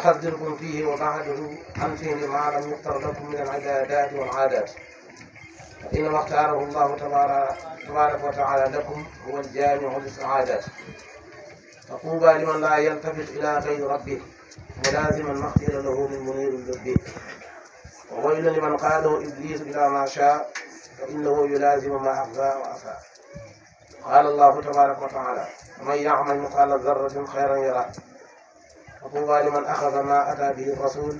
يحذركم فيه وبعده عن فعل ما لم يختر لكم من العبادات والعادات، فإنما اختاره الله تبارك وتعالى لكم هو الجامع للسعادات. فطوبى لمن لا يلتفت إلى غير ربه ملازما ما اختير له من منير لبه، وويل لمن قاده إبليس إلى ما شاء فإنه يلازم ما أخفى وأفى. قال الله تبارك وتعالى: ومن يعمل مثقال ذرة خيرا يره. فطوبى لمن أخذ ما أتى به الرسول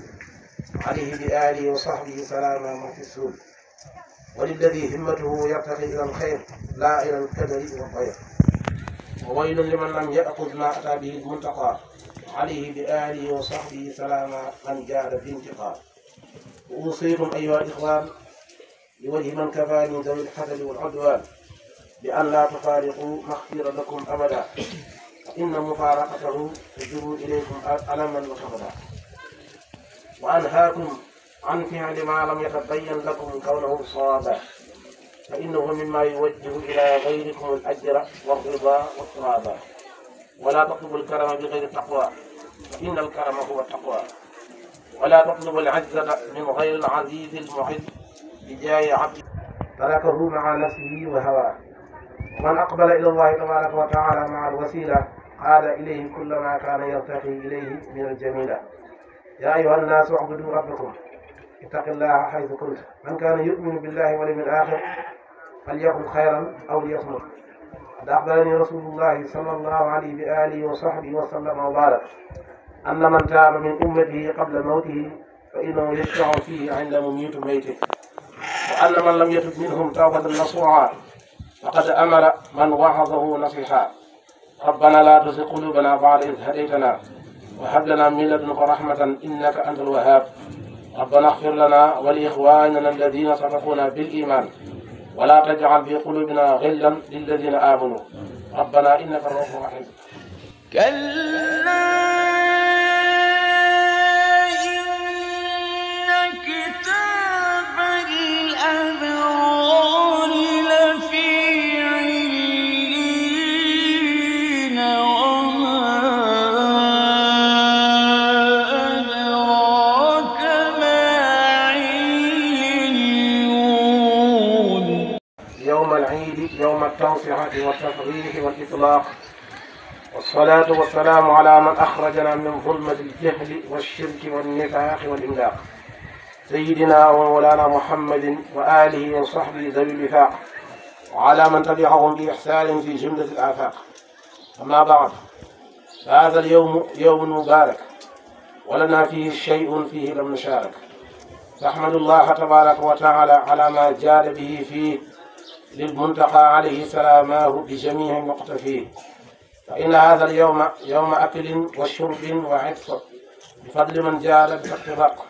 عليه بآله وصحبه سلاما في السول، وللذي همته يرتقي إلى الخير لا إلى الكدر والضير. وويل لمن لم يأخذ ما أتى به المنتقى عليه بآله وصحبه سلاما من جاد بانتقام. وأوصيكم أيها الإخوان لوجه من كفاني ذوي الحسد والعدوان بأن لا تفارقوا ما اختير لكم أبدا، فإن مفارقته تجر إليكم ألما وخبدا. وأنهاكم عن فعل ما لم يتبين لكم كونه صوابا، فإنه مما يوجه إلى غيركم الأجر والرضا والترابا. ولا تطلبوا الكرم بغير التقوى، فإن الكرم هو التقوى. ولا تطلبوا العزة من غير العزيز المعز بجاه عبد تركه مع نفسه وهواه. ومن أقبل إلى الله تبارك وتعالى مع الوسيلة عاد إليه كل ما كان يرتقي إليه من الجميلة. يا أيها الناس اعبدوا ربكم اتق الله حيث كنت. من كان يؤمن بالله واليوم الآخر فليقل خيرا أو ليصمت. قد أخبرني رسول الله صلى الله عليه بآله وصحبه وسلم وبارك أن من تاب من أمته قبل موته فإنه يشفع فيه عند مميت ميته، وأن من لم يتب منهم توبة نصوحا فقد أمر من وعظه نصيحا. ربنا لا تزغ قلوبنا بعد إذ هديتنا وهب لنا من لدنك رحمة إنك أنت الوهاب. ربنا اغفر لنا ولإخواننا الذين سبقونا بالإيمان ولا تجعل في قلوبنا غلا للذين آمنوا ربنا إنك رؤوف رحيم. كلا إن كتاب الأبرار لفي عليين وما أدراك ما عليون. يوم العيد يوم التوسعة والتفريح والإطلاق، والصلاة والسلام على من أخرجنا من ظلمة الجهل والشرك والنفاق والإملاق، سيدنا ومولانا محمد وآله وصحبه ذوي الوفاق، وعلى من تبعهم بإحسان في جملة الآفاق. أما بعد، فهذا اليوم يوم مبارك ولنا فيه شيء فيه لم نشارك، فأحمد الله تبارك وتعالى على ما جاد به فيه للمنتقى عليه سلاماه بجميع مقتفيه. فإن هذا اليوم يوم أكل وشرب وعتق بفضل من جاد بالاقتراق،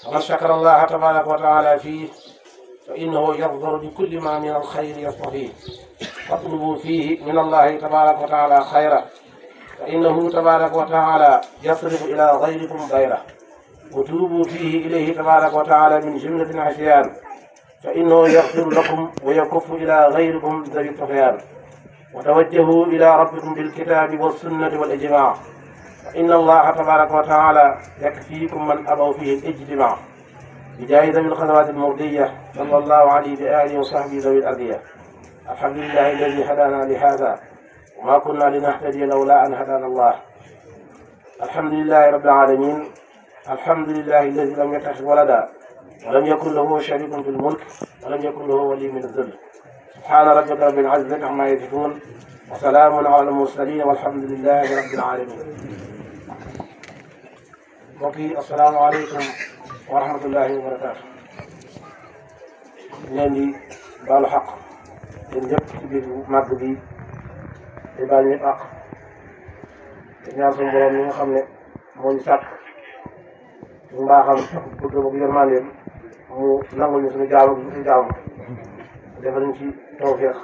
ومن شكر الله تبارك وتعالى فيه فإنه يظهر بكل ما من الخير يصطفيه. فاطلبوا فيه من الله تبارك وتعالى خيرا، فإنه تبارك وتعالى يصرف إلى غيركم غيره. وتوبوا فيه إليه تبارك وتعالى من جملة العصيان، فإنه يغفر لكم ويكف إلى غيركم ذوي الطغيان. وتوجهوا إلى ربكم بالكتاب والسنة والإجماع، فإن الله تبارك وتعالى يكفيكم من أبوا فيه الاجتماع. بجائزة من الخدمات المرضية صلى الله عليه بآله وصحبه ذوي الأذية. الحمد لله الذي هدانا لهذا وما كنا لنهتدي لولا أن هدانا الله. الحمد لله رب العالمين. الحمد لله الذي لم يتخذ ولدا ولم يكن له شريك في الملك ولم يكن له ولي من الذل. سبحان ربك رب العزة عما يصفون وسلام على المرسلين والحمد لله رب العالمين. mbokki assalaamu aleykum wa rahmatullahi wa barakaatu. ñu leen di baalu xaq yéen ñëpp ci biir màgg bi di baal ñëpp àq di ñaan suñu borom ñi nga xam ne moo ñu sàkk ñu mbaaxam ak bëggam ak yërmandeem mu nangul ñu suñu jaamu bi suñu jaamu defal ñu ci tawfeex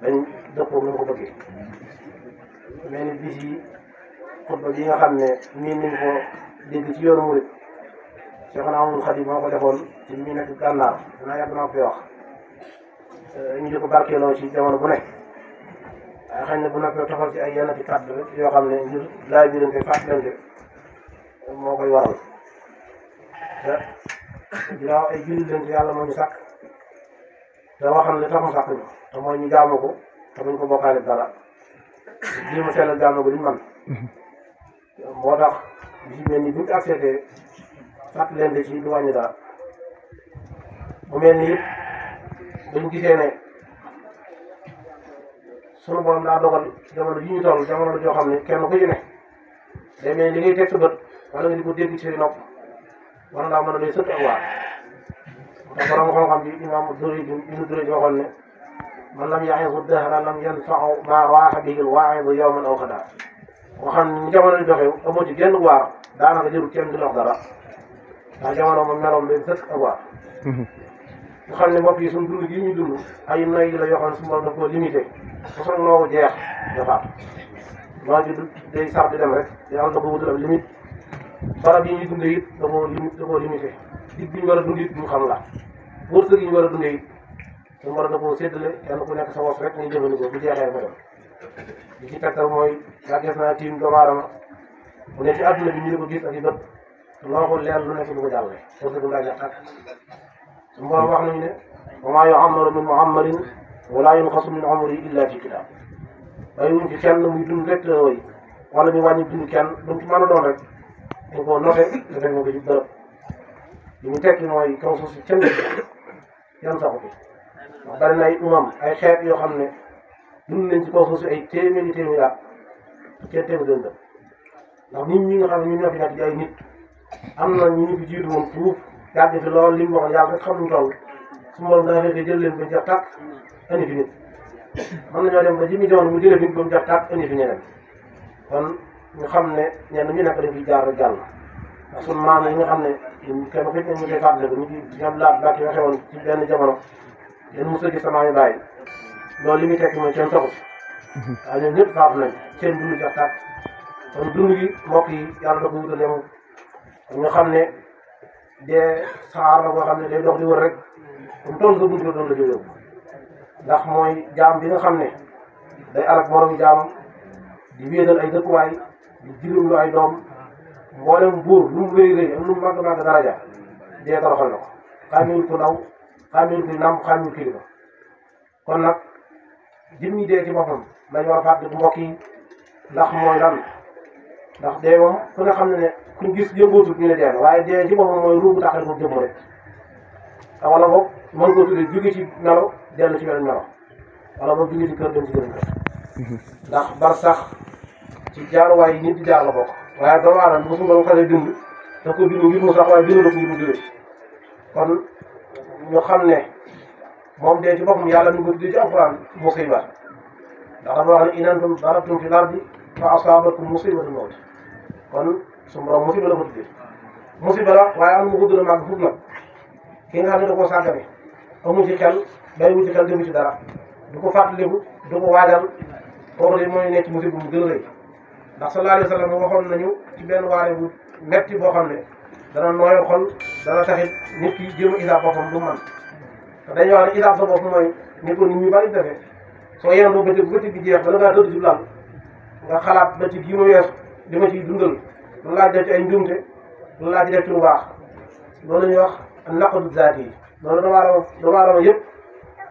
dañ dëppoo ñu ko bëggee. mel ni bis yi xutba bi nga xam ne nii nañ ko dégg ci yoonu murit Cheikhna Ahmadul Khadim moo ko defoon ci ñu nekk gànnaar dinaa yàgg naa koy wax ñu di ko barkeeloo ci jamono bu nekk waaye xëy na bu noppee toxal ci ay yenn ci kàddu rek yoo xam ne ngir laaj bi leen koy fàttalante moo koy waral te ginnaaw ay jullit leen yàlla moo ñu sàkk te waxam ne tax mu sàkk ñu te mooy ñu jaamu ko te buñ ko bokkaale dara jéem a sellal jaamu ko duñ man moo tax bi ci mel ni buñ ko accepté sàkk leen de ci du wàññi dara mu mel ni it dañ gisee ne sunu borom daa dogal jamono yi ñu toll jamono la joo xam ne kenn ku ci ne day mel ni li ngay teg sa bët wala nga di ko dégg ci nopp war ngaa mën a doy sëkk ak waar te borom xam-xam bi imaam Durayd ibnu Durayd waxoon ne man lam ya'izu dahra lam yanfa'u maa raaha bihi al-waa'izu yawman aw ghadan boo xam ne ni jamono di doxee amoo ci genn waar daanaka jërul kenn di dox dara ndax jamono moom meloom doy sëkk ak waar nga xam ne mbokk yi suñu dund gii ñu dund ay noy yi la yoo xam ne suñu borom daf koo limité bu soog noowu jeex dafaat noo ji day sax di dem rek yàlla da ko wutal limite barab yi ñuy dundee it da koo limité dig bi ñu war a dund it ñu xam la wërsëg yi ñu war a dundee it suñu war a da koo séddale kenn ku nekk sa wos rek ngay jëfandikoo bu jeexee ko dem li ci tegtal mooy yaa gis naa tiim doomu aadama bu ne ci àdduna bi ñu ne ko gis ak i bët loo ko leer lu nekk du ko jàllale wërsëg ndaa jeex ak suñu borom wax nañu ne wa maa yu'ammaru min mu'ammarin wa laa yunqasu min umrihi illa fi kitaab bàyyiwuñ ci kenn muy dund rek la woy wala ñu wàññi dund kenn lu mu ci mën a doon rek dañ koo noté te fekk nga ko ci bërëb li ñu tekki mooy kaw suuf si kenn saxu fi ndax bari na ay ay xeet yoo xam ne dund nañ ci kaw suuf si ay téeméeri at kenn tegu leen dëpp ndax nit ñi nga xam ne ñun ñoo fi nekk di ay nit am na ñu fi jiitu woon fuuf yàgg fi lool li mu waxoon yàlla rek xam ñu toll su ma doon daa fekkee jël leen ba jeex tàkk indi fi nit mën nañoo dem ba ji mi jamono mu jëlee nit ba mu jeex tàkk indi fi ñeneen kon ñu xam ne ñenn ñu nekk dañ fi jaar rek jàll ndax sunu maam yi nga xam ne kenn ku ne ñu koy fàttaliku ñu ngi ñoom laat baat yi waxee woon ci benn jamono yéen mos a gis sama yu bàyyi loolu li muy tekki mooy kenn taxu waaye ñoom ñëpp faatu nañ seen dund jeex tàkk kon dund gi mbokk yi yàlla da ko wutale moom ñu xam ne dee saar la boo xam ne day dox di wër rek comme tool sa buntu la doon la jógee ndax mooy jaam bi nga xam ne day alak moromu jaamam di wéetal ay dëkkuwaay di jirim lu ay doom mboolem buur lu mu rëy rëy ak lu mu màgg màgg daraja dee toroxal na ko xàmmiwul ku ndaw xàmmiwul ku nàmp xàmmiwul kilifa kon nag jëm ñi dee ci boppam lañ war a fàttali mbokk yi ndax mooy lan ndax dee moom ku ne xam ne ne kuñ gis yëngootul ñu ne dee na waaye dee ci boppam mooy ruubu taxal ko jëmm rek te wala boog mën koo tuddee jóge ci melo dellu ci beneen melo wala boog jóge ci kër dem ci beneen kër ndax bar sax ci jaaruwaay yi nit di jaar la bokk waaye doomu aadama bu suñu xasee dund da ko bind ngir mu sax waaye bind ko ngir mu jóge kon ñu xam ne moom dee ci boppam yàlla ñu ko tuddee ci alquran musiba ndax dafa wax ne in antum darabtum fil ardi fa asaabatkum musibatul mawt kon suñu borom musiba la ko tuddee musiba la waaye am na ko gën a màgg foofu nag ki nga xam ne da koo sàggane amu ci xel bàyyiwu ci xel defu ci dara du ko fàttaliku du ko waajal kooku de mooy nekk musiba mu gën a rëy ndax sallallahu alayhi wa sallam waxoon nañu ci benn waare bu metti boo xam ne dana nooyal xol dana taxit nit ki jéem a isaab boppam du man te dañuy wax ne isaab sa bopp mooy ni ko nit ñu bari defee soo yendoo bëccëg bi jeex bala ngaa tëdd ci lal nga xalaat bëccëg yi ma weesu di ma ciy dundal lu laa def ci ay njuumte lu laa ci def ci lu baax loolu la ñuy wax naqadu zaati yi loolu doomu aadama yëpp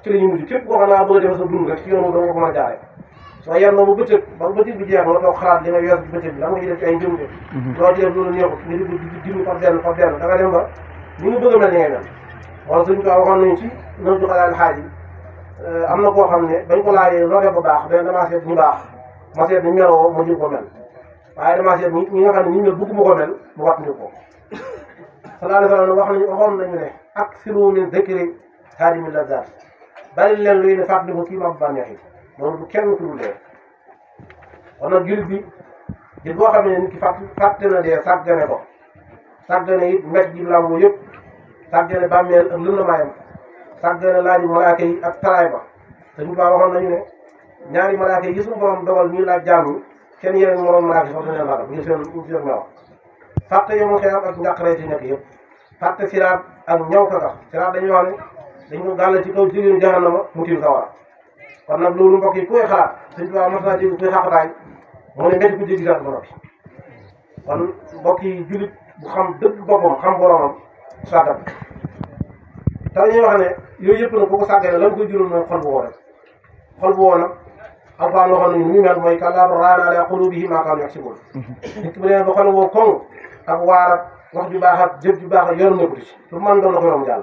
ci la ñuy mujj képp koo xam ne bëgg a def sa dund rek ci yoon doo ko mën a jaare soo yendoo ba bëccëg bi jeex nga toog xalaat li nga weesu ci bëccëg bi lan nga ci def ci ay njuumte loo ci def loolu neexut nga di ko dindi par benn da nga dem ba ni nga bëgg a mel ni ngay mel wala suñu ko waxoon nañu ci nag du xalaat xaaj yi am na koo xam ne bañ ko laajee loo def ba baax da damaa seet ñu baax ma seet ni meloo ma jëm ko mel waaye damaa seet ñi nga xam ne ñu mel bëgguma ko mel mu wat ñu ko sallallahu alayhi wa sallam waxoon nañu ne aksiru min zikri haadimi lazzaat bari leen luy ne fàttali ko kii ma bànneex yi loolu du kenn ku dul dee kon nag jullit bi di boo xam ne nit ki fàtte na dee sàggane ko sàggane it mbett ji làmboo yëpp sàggane bàmmeel ak lëndamaayam sàggane laaj malaaka yi ak taraay ba te ñu waxoon nañu ne ñaari malaaka yi suñu borom dogal ñuy laaj jaam yi kenn yeneen moroom malaaka yi sax dañu leen laaj ñu seen melaw fàtte yomu xeexam ak njàqare ci nekk yëpp fàtte siraat ak ñaw kaka siraat dañuy wax ne dañ ko gàll ci kaw jigéenu jahannama mu tiim sawara kon nag loolu mbokk yi ku koy xalaat suñ tubaab mas naa dégg kuy xaqataay mu ne métti ku jéggi siraat ba noppi kon mbokk yi jullit bu xam dëgg boppam xam boromam sàggan te ñuy wax ne yooyu yëpp nag bu ko sàggane la mu koy jural mooy xol bu woo rek xol bu woo nag alquran waxoon nañu ni muy mel mooy kallaa bal raana alaa quluubihim maa kaanu yaksibuun nit ki bu demee ba xol woo koŋ ak waar ak wax ju baax ak jëf ju baax ak yoonu nekkatu ci lu man doon la ko yomb jàll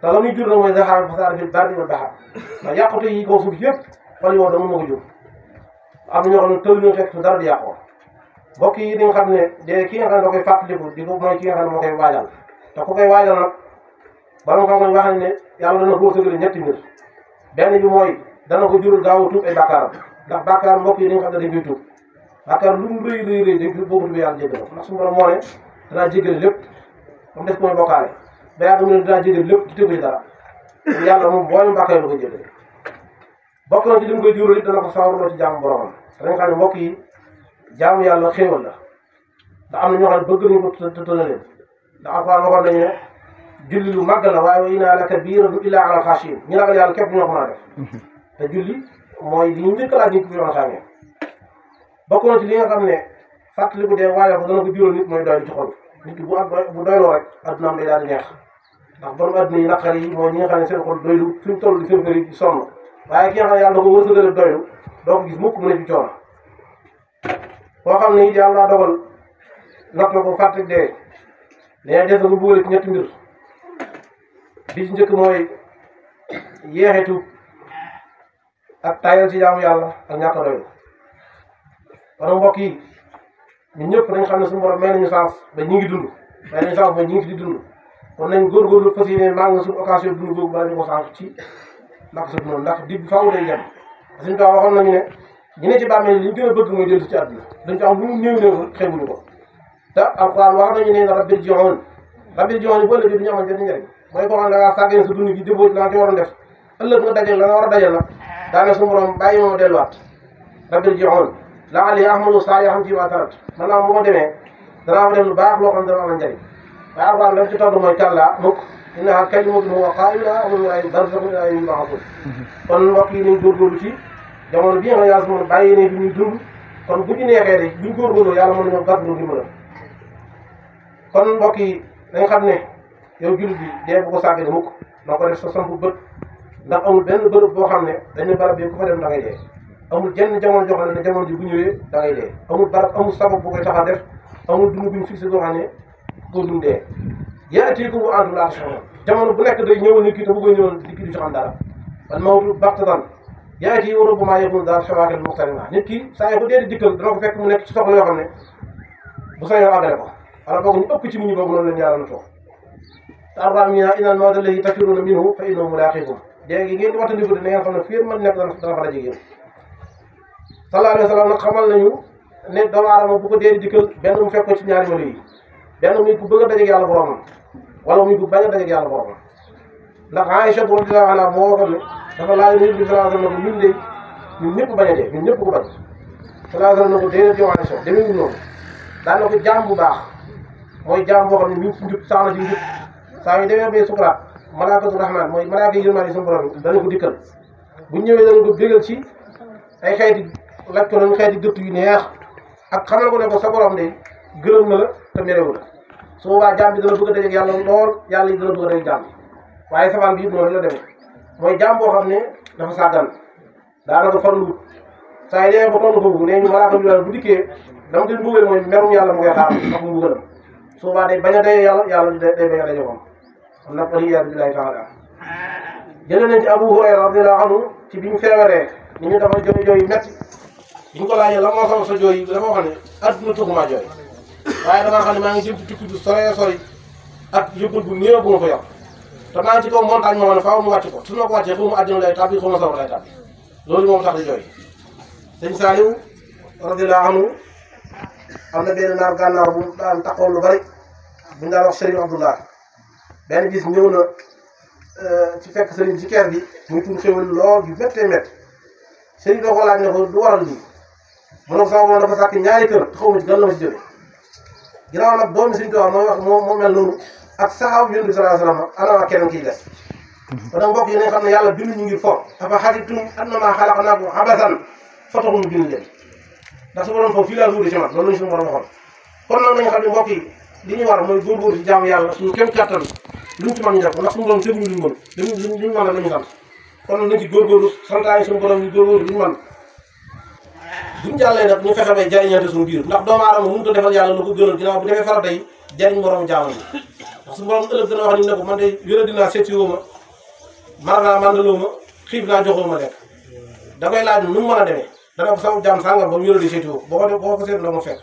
te la muy jur nag mooy zahara fasaad fil barri wal bahri ndax yàqute yi kaw suuf yëpp xol yi woo dama moo ko jur am na ñoo xam ne tël ñoo fekk su dara di yàqoo mbokk yi di nga xam ne de ki nga xam ne da koy fàttaliku di ko mooy ki nga xam ne moo koy waajal te ku koy waajal nag borom xam-xam wax nañ ne yàlla dana ko wërsëgale ñetti mbir benn bi mooy dana ko jural gaaw a tuub ay bàkkaaram ndax bàkkaar mbokk yi di nga xam ne dañ koy tuub bàkkaar lu mu rëy rëy rëy dañ koy boobu tuub yàlla jéggal ko ndax suñu borom moo ne danaa jéggale lépp moom des ko mooy bokkaale ba yàgg mu ne danaa jéggale lépp ci tegu ci dara yàlla moom boolem bàkkaar la koy jéggale bokk na ci li mu koy jural it dana ko sawarloo ci jaamu boromam dañ xam ne mbokk yi jaamu yàlla xéewal la ndax am na ñoo xam ne bëgg nañu ko tëtëna leen ndax alquran waxoon nañu ne julli lu màgg la waaye wa inna la kabiratun illa ala alxaashiin ñi ragal yàlla képp ñoo ko mën a def te julli mooy li ñu njëkk a laaj ñu ko fi doon xamee bokk na ci li nga xam ne fàttaliku dee waajal ko dana ko jural nit mooy doylu ci xol nit ki bu doyloo rek addunaam day daal di neex ndax borom adduna yi naqar yi mooy ñi nga xam ne seen xol doylu fi mu toll di fër yi sonn waaye ki nga xam ne yàlla da ko wërsëgale doylu doo ko gis mukk mu ne ci coono koo xam ne it yàlla dogal natt na ko fàtte dee nee des na mu bëggale ci ñetti mbir bi ci njëkk mooy yeexitu ak tayal ci jaamu yàlla ak ñàkk a doylu kon mbokk yi ñun ñëpp dañ xam ne suñu borom may nañu chance ba ñu ngi dund may nañu chance ba ñu ngi fi di dund kon nañ góorgóorlu fas yéene maa ngi suñu occasion dund boobu bala ñu ko sànq ci naka sa noonu ndax di faaw day jëm suñu taw waxoon nañu ne ñu ne ci bàmmeel li ñu gën a bëgg mooy dellu ci àdduna dañ ko am lu mu néew néew xeebuñu ko te alquran wax nañu ne rabbil ji'oon yi boo léegi du ñu amal benn njëriñ mooy koo xam ne da ngaa sàggane sa dund gi jëboot la nga ci waroon def ëllëg nga dajal la nga war a dajal nag daane suñu borom bàyyi moo delluwaat rabbil ji'oon la'allii a'malu saalihan fiimaa taraktu man naa bu ma demee danaa fa def lu baax loo xam ne dana amal njëriñ waaye alquran lam ci toll mooy kallaa mukk innahaa kalimatun huwa qaa'iluhaa wa min waraa'ihim barzakhun ilaa yawmi yub'athuun kon mbokk yi nañ góorgóorlu ci jamono bii nga xam ne yàlla su ma bàyyi ne fi ñuy dund kon bu ñu neexee de buñ góorgóorloo yàlla mën nañoo gàtt lu dimbala kon mbokk yi dañ xam ne yow jullit bi dee bu ko sàggane mukk na ko def sa sampu bët ndax amul benn bërëb boo xam ne dañ ne barab bi ku fa dem da ngay dee amul jenn jamono joo xam ne jamono ji bu ñëwee da ngay dee amul barab amul sabab bu koy tax a def amul dund buñ fixé boo xam ne koo dundee yaatiikum wa antum laa tash'uruun jamono bu nekk day ñëwal nit ki te bu koy ñëwal nit ki du ci xam dara wal mawtu baxtatan yaati yi waroo bu maa yëgul daal xewaakel muxtarina nit ki saa yoo ko dee di dikkal dana ko fekk mu nekk ci soxla yoo xam ne bu sañoo àggale ko wala boog ñu ëpp ci nit ñi boobu noonu leen yàlla na toog te alquran mi naa innal mawta allazi tafirruuna minhu fa innahu mulaaqiikum dee gi ngeen di wattandiku de na ngeen xam ne fii man nekk dana fa daje yéen sallallahu alayhi wa sallam nag xamal nañu ne doomu aadama bu ko dee di dikkal benn mu fekk ko ci ñaari melo yi benn muy ku bëgg a dajeeg yàlla boromam wala muy ku bañ a dajeeg yàlla boromam ndax Aïcha radiyallahu anha moo waxoon ne dafa laaj Yonent bi sallallahu alayhi wa sallam ñun de ñun ñëpp bañ a dee ñun ñëpp ko bañ sallallahu alayhi wa sallam ne ko déedéet yow Aïcha demee noonu daan na ko jaam bu baax mooy jaam boo xam ne ñu ngi ci njub sax na ci njub saa yu demee bay sukuraat malaakatu rahmaan mooy malaaka yi yërmaande suñu borom dana ko dikkal bu ñëwee dana ko bégal ci ay xeeti laaj ko nañ xeeti gëtt yu neex ak xamal ko ne ko sa borom de gërëm na la te merewu la su boobaa jaam bi dana bëgg a dajeeg yàlla lool yàlla yi dana bëgg a dajeeg jaam bi waaye safaan bi it noonu la demee mooy jaam boo xam ne dafa sàggan daanaka farlu wut saa yi demee ba toll foofu nee ñu malaaka bi bu dikkee dama koy mbugal mooy merum yàlla mu koy xaar ndax mu mbugalam su boobaa day bañ a daje yàlla yàlla day bañ a daje moom kon nag waliyaadu billaahi taala jëlee nañ ci Abu Hurayra radiyallaahu anhu ci bi ñu feebaree ni ñu dafa jooy jooy yu métti bi ñu ko laajee la moo xam sa jooy yi dafa wax ne adduna taxumaa jooy waaye damaa xam ne maa ngi jëm ci tukki du sore sori ak yóbbal bu néew bu ma ko yor te maa ngi ci kaw montagne moo xam ne faaw mu wàcc ko su ma ko wàccee xaw ma àddina lay tàbbi xaw ma sawar lay tàbbi loolu moom tax di jooy sëñ Saliou radiyallaahu anhu am na benn naar gànnaar bu daan taxaw lu bari bu ñu daan wax Chérif Abdoulaye benn gis ñëw na ci fekk sëriñ ci kër gi muy tuur xéwal lool yu méttee métti sëriñ doo ko laaj ne ko du waral lii mu ne ko sama moom dafa sàkk ñaari kër te xaw ma ci gan la ma ci jóge ginnaaw nag doomi Sëriñ Tuubaa mooy wax moo mel noonu ak saxaabu Yonent bi sallallahu alayhi wa sallam ana waa keneen kiy des kon nag mbokk yi nañ xam ne yàlla bindu ñu ngir fo afa xasibtum annamaa xalaqnaakum abasan fa taxul mu bind leen ndax su ma doon foofu fii laa suude ci man loolu lañu suñu borom waxoon kon nag nañu xam ne mbokk yi li ñu war mooy góorgóorlu ci jaamu yàlla suñu kéem kattan luñ ci mën ñu def ko ndax suñu borom teguñu luñ mën luñ mën la ñu sant kon nag nañ ci góorgóorlu santaane suñu borom ñu góorgóorlu luñ mën buñ jàllee nag ñu fexe bay jariñante suñu biir ndax doomu aadama mënut a defal yàlla lu ko gënal ginnaaw bu defee farata yi jariñ moroom jaamam bi ndax suñu borom ëllëg dana wax ni ne ko man de wéra dinaa seet si woo ma mar naa mandaloo ma xiif naa joxoo ma lekk da koy laaj nu mu mën a demee dana ko sama jaam sàngam ba mu wéra di seeti woo boo ko seet la ma fekk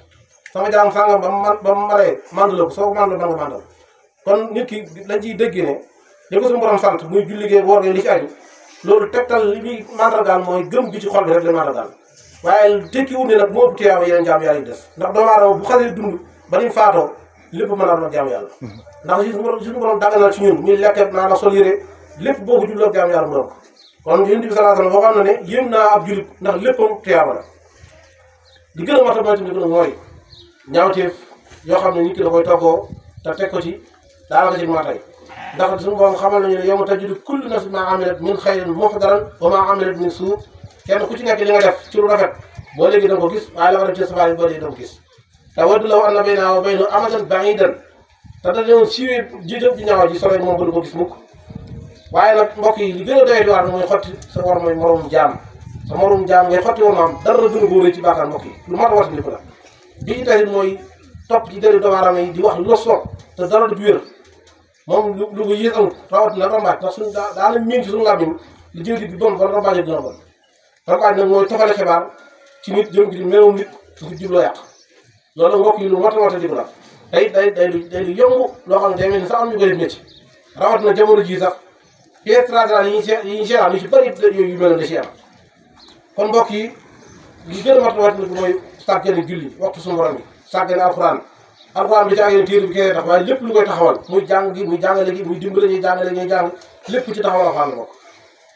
sama jaam sàngam ba mu maree mandaloo ko soo ko mandal ba nga mandal kon nit ki lañ ciy déggee ne li ko suñu borom sant muy julligéey woor li ci aju loolu tegtal li muy mandargaal mooy gëm gi ci xol bi rek la mandargaal waaye tekkiwul ne nag moo ëpp tiyaaba yeneen jaam yàlla yi des ndax doomu aadama bu xasee dund ba ñu faatoo lépp mën a doon jaam yàlla ndax suñu borom daganal ci ñun muy lekk naa la sol yére lépp boo ko julloo jaam yàlla mu doon ko kon yonent bi sallallahu alayhi wasallam waxoon na ne yéem naa ab julit ndax léppam tiyaaba la di gën a mat a moytu di gën a mooy ñaawteef yoo xam ne nit ki da koy toggoo te teg ko ci daanaka ci matay ndax suñu borom xamal nañu ne yow ma tajidu kullu nafsin maa amilat min xayrin muhdaran wa maa amilat min suu kenn ku ci nekk li nga def ci lu rafet boo léegi da nga ko gis waaye la nga def ci safaan yi boo léegi da nga ko gis te waddu law anna baynaa wa baynahu amadan ba'iidan te da doon siiwee jëjëf ji ñaaw ji sore moom ba du ko gis mukk waaye nag mbokk yi li gën a doy di waar mooy xotti sa war mooy moroom jaam sa moroom jaam ngay xotti war maam dara gën a góoree ci baaxaan mbokk yi lu mat a watandi ko la bi ci tamit mooy topp ci dëri doomu aadama yi di wax lu la soob te dara du wér moom lu ko yées amut rawatina rambaaj ndax suñu daana miin ci suñu làmmiñ li jëw di bi bon bon rambaaj gën a bon rambaaj nag mooy tofale xibaar ci nit jëm ci meewum nit su ko jubloo yàq loolu mbokk yi lu mat a watandi ko la day lu yomb loo xam ne day mel ni sax am ñu koy def métti rawatina jamono ji sax pièces traditionnelles yi ñu seetaan yu ci bëri yooyu yu mel ne da ci am kon mbokk yi li gën a mat a watandi ko mooy sàggane julli waxtu suñu borom yi sàggane alxuraan bi ci ak yéen téere bi kay tax waaye lépp lu koy taxawal muy jàng gi muy jàngale gi muy dimbale ñuy jàngale ñuy jàng lépp ci taxawal alxuraan la bokk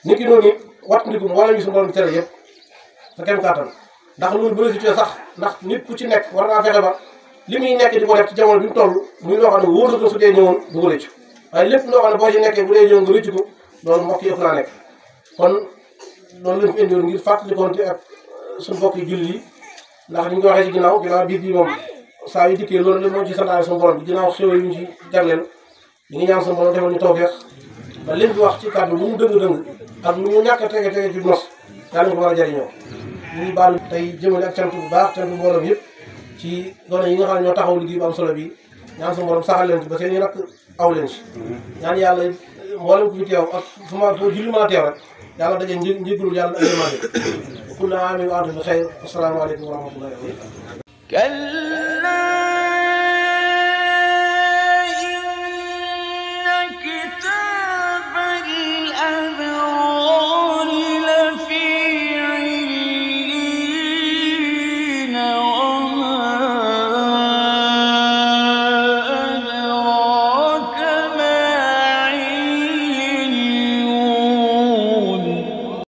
nit ki noonu wattandiku wala ñu suñu borom tere yëpp sa kem kàttan ndax loolu bu la si sax ndax nit ku ci nekk war ngaa fexe ba li muy nekk di ko def ci jamono bi mu toll muy loo xam ne wóor na ko su dee ñëwoon du ko rëccu waaye lépp loo xam ne boo ci nekkee bu dee ñëwoon nga rëccu ko loolu mbokk yi ëpp naa nekk kon loolu lañ fi indiwoon ngir fàttalikoonte ak suñu mbokk yi julli yi ndax ni ñu ko waxee ci ginnaaw biir bi moom saa yu dikkee loolu la moo ci santaane suñu borom bi ginnaaw xéwal yu ñu ci jagleel ñu ngi ñaan suñu borom defal ñu tawfeex ba leen di wax ci kàddu lu mu dëng-dëng ak lu mu ñàkk a tege ci nos yàlla ñu ko war a jëriñoo ñu ngi baalu tey jëmale ak cant bu baax cant mbooloo yëpp ci gone yi nga xam ne ñoo taxaw liggéey bu am solo bi ñaan suñu borom saxal leen ci ba seen i rakk aw leen ci ñaan yàlla mboolem ku fi teew ak fu ma foo julli mën a teew rek yàlla daje njéggalul yàlla ak yërmande kullu aamin wa antum bi xayr asalaamaaleykum wa rahmatullahi